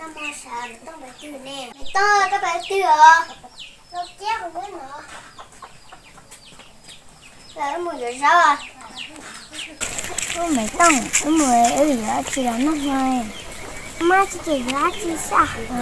Maiv Tooj, koj pais twg os? Lawv mus yuav zaub. Maiv Tooj, wb mus wb yuav dab tsi los noj no? Muaj tsis yuav dab tsi xwb.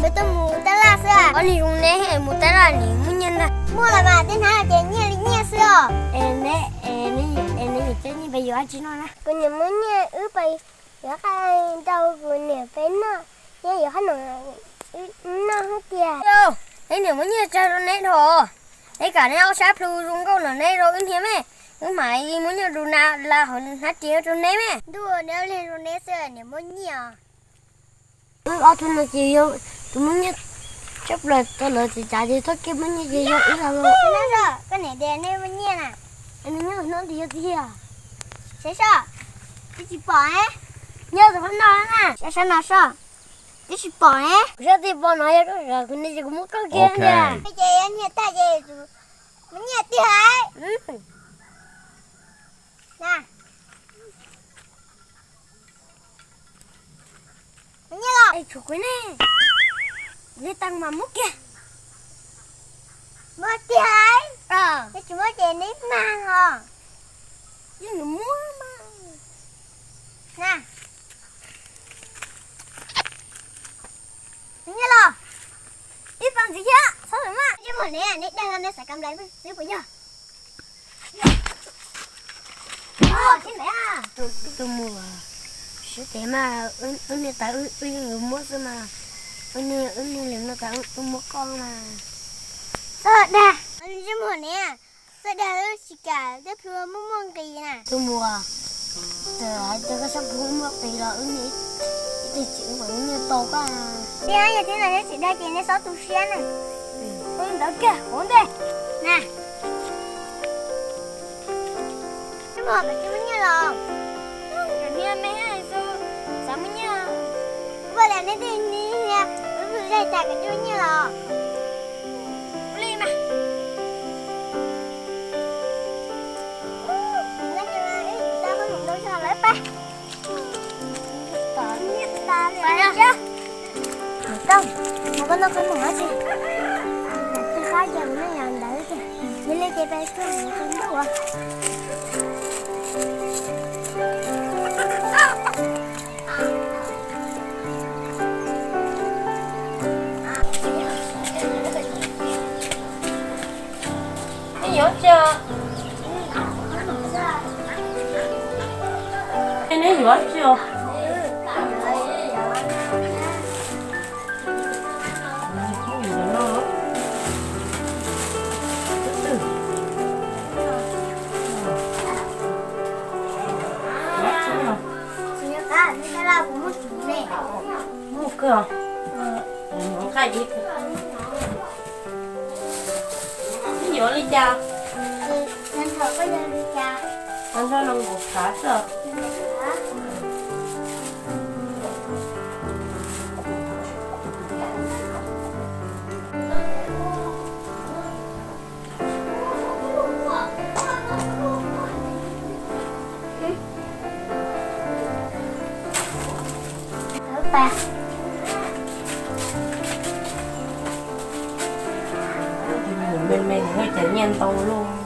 Peb tuaj mus tab laj xwb. Ob niag zoo neb mus tab laj nim muaj nyiaj ntag. Muaj los mas, tej hnab ces nyiaj li nyiaj xwb os. Es neb, es neb yuav coj nyiaj pais yuav dab tsi noj na? Kuv niam muab nyiaj wb pais yuav qaij rau kuv niam peb noj, nyiaj yuav qhob noom noj hab tiag. Neb niam muab nyiaj tsawg rau neb dhau? Neb kam neb ob sab plhu zoo nkauj no neb rau wb niam me. Wb mam li muab nyiaj rau na, la hauv hnab ris rau neb me. Ntuj, neb ua li zoo neb xwb niam muab nyiaj os. Wb ob tug no ces yog tus muaj nyiaj tshaj plaws tau lawv txhim tsav ces txoj kev muaj nyiaj ces yog wb los. Koj niam tias nej muaj nyiaj na. Nws nyob no ntiag yog tiag. Saib soj, twb tsis pom. Nyob tus qhov no na. Saib sab no soj, twb tsis pom. Kuv saib twb pom no yog koj, kuv ne ces kuv muab koj kiag tiag. Ces yog nyiaj tag ces muaj nyiaj tiag. Nyiaj los? Tshuav kuv ne. Li tas mas muab kiag. Muab kiag. Yog tsis muab ces neb mag os. Yeej nws muab mas. Na, nyiaj los? Ib pas ntxiv thiab, txhob lawm mas. Neb dag los neb xav kam nplais xwb puas yog? Tus mus siab tes mas, wb niag tas wb yeej yuav muab xwb mas. Wb niag, wb niag lwm no tas wb muab koj mas. Txhob dag, ntsej muag niam, txhob dag, wb tsis kam tej plhu muaj muaj nqis na. Tus mus, hais tias koj sab plhu muaj nqis los wb niag ib teg tsis wb mam wb niag tau koj. Tiag, yog tiag no neb tsis dag ces neb txhob tu siab na. Wb ntawd kiag hauv ntej na. Ntsej muag, peb tsis muaj nyiaj los? Niag me xav muaj nyiaj. Ua li neb twb niag, wb pw zais tas peb tsis muaj nyiaj los? Ua li mas. Nyob ces wb tau qhob noom ntau zog lawm pab. Nyiaj tas li thiab. Nws tau, mus koj noj qhob noom dab tsi? Tej qab ces kuv noj yam ntawd tiag. Yog li ces peb tuaj mus qee ntuj. Neb yuav tsi? Neb yuav tsi? Muaj kawg. Neb yuav li cas? Nrog no nkaus khav xwb. Me me, nyiaj ntau luaj.